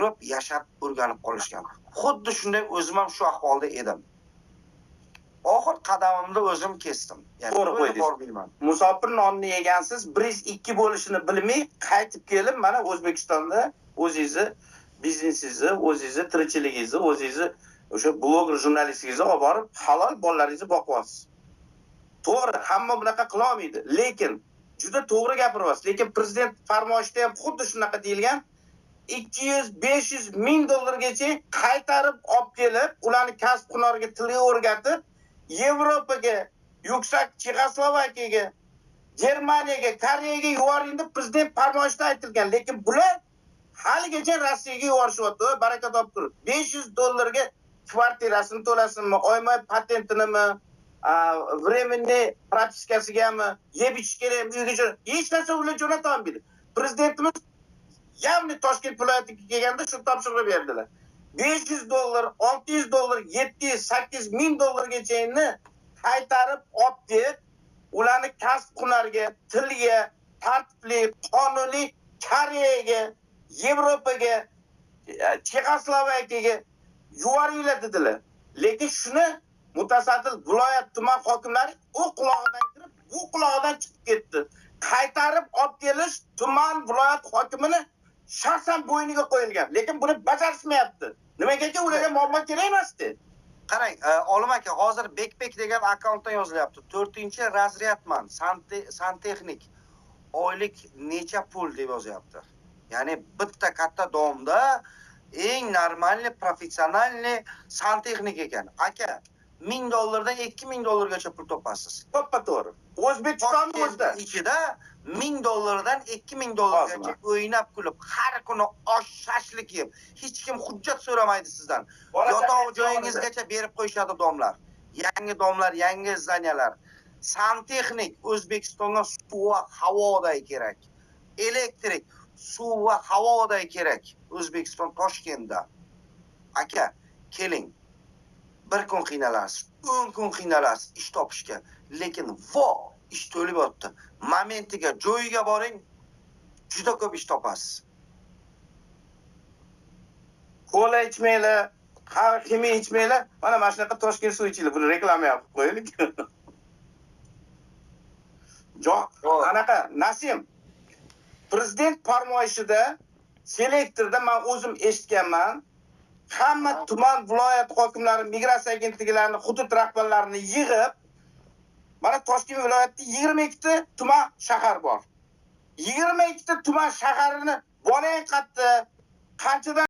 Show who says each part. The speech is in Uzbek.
Speaker 1: Yurib, yashab, o'rganib qolishgan. Xuddi shunday o'zim ham shu ahvolda edim. Oxir qadamimni o'zim kesdim. Ya'ni
Speaker 2: To'g'ri qo'ydingiz.
Speaker 1: Bormayman.
Speaker 2: Musofir nonni yegansiz, 102 bo'lishini bilmay qaytib kelib mana O'zbekistonda o'zingizni biznesingizni, o'zingizni tirikchiligingizni, o'zingizni o'sha bloger jurnalistligingizni olib borib halol bolalaringizni boqyapsiz. To'g'ri, hamma bunaqa qila olmaydi, lekin juda to'g'ri gapiryapsiz. Lekin prezident farmoyishida ham xuddi shunaqa deyilgan. 200-500 ming dollargacha qaytarib olib kelib, ularni kasb hunariga tilga o'rgatib, Yevropaga, yuksak Chexoslovakiyaga, Germaniyaga, Koreyaga yuboring deb prezident farmoyishida aytilgan. Lekin bular haligacha Rossiyaga yuborishyapti. Baraka topib 500 dollarga kvartirasini to'lasinmi, oyma-oy patentinimi, временный propiskasigami, yeb ichish kerakmi, uyga hech narsa ular jo'nata olmaydi. Prezidentimiz ya'ni Toshkent viloyatiga kelganda shu topshiriqni berdilar. 500 dollar, 600 dollar, 700, 800 ming dollargachayini qaytarib olib kelib, ularni kasb hunariga, tilga, tartibli, qonuniy Koreyaga, Yevropaga, Chexoslovakiyaga yuboringlar dedilar. Lekin shuni mutasaddi viloyat tuman hokimlari u qulog'idan kirib, bu qulog'idan chiqib ketdi. Qaytarib olib kelish tuman viloyat hokimini shaxsan bo'yniga qo'yilgan. Lekin buni bajarishmayapti. Nimagaki ularga muammo kerak emasdi.
Speaker 1: Qarang, Olim aka, hozir Bekbek degan akkauntdan yozilyapti. 4-razryadman, santexnik. Oylik necha pul deb yozyapti. Ya'ni bitta katta domda eng normalniy, professionalniy santexnik ekan. Aka, 1000 dollardan 2000 dollargacha pul topasiz.
Speaker 2: To'ppa-to'g'ri. O'zbekistonning o'zida
Speaker 1: ichida 1000 dollardan 2000 dollargacha o'ynab kulib, har kuni osh shashlik yeb, hech kim hujjat so'ramaydi sizdan. Yotoq joyingizgacha berib qo'yishadi domlar. Yangi domlar, yangi zdaniyalar. Santexnik O'zbekistonga suv va havoday kerak. Elektrik, suv va havoday kerak O'zbekiston Toshkentda. Aka, keling. Bir kun qiynalasiz, 10 kun qiynalasiz ish topishga, lekin vo ish to'lib yotdi. Momentiga, joyiga boring, juda ko'p ish topasiz.
Speaker 2: Kola ichmanglar, qahva ximiya ichmanglar, mana shunaqa Toshkent suv ichinglar. Buni reklama qilib qo'yaylik. Anaqa Nasim, prezident farmoyishida selektorda men o'zim eshitganman. Hamma tuman viloyat hokimlari, migratsiya agentliklarini, hudud rahbarlarini yig'ib, mana Toshkent viloyatida 22 ta tuman shahar bor. 22 ta tuman shaharini bolang qayerda, qanchadan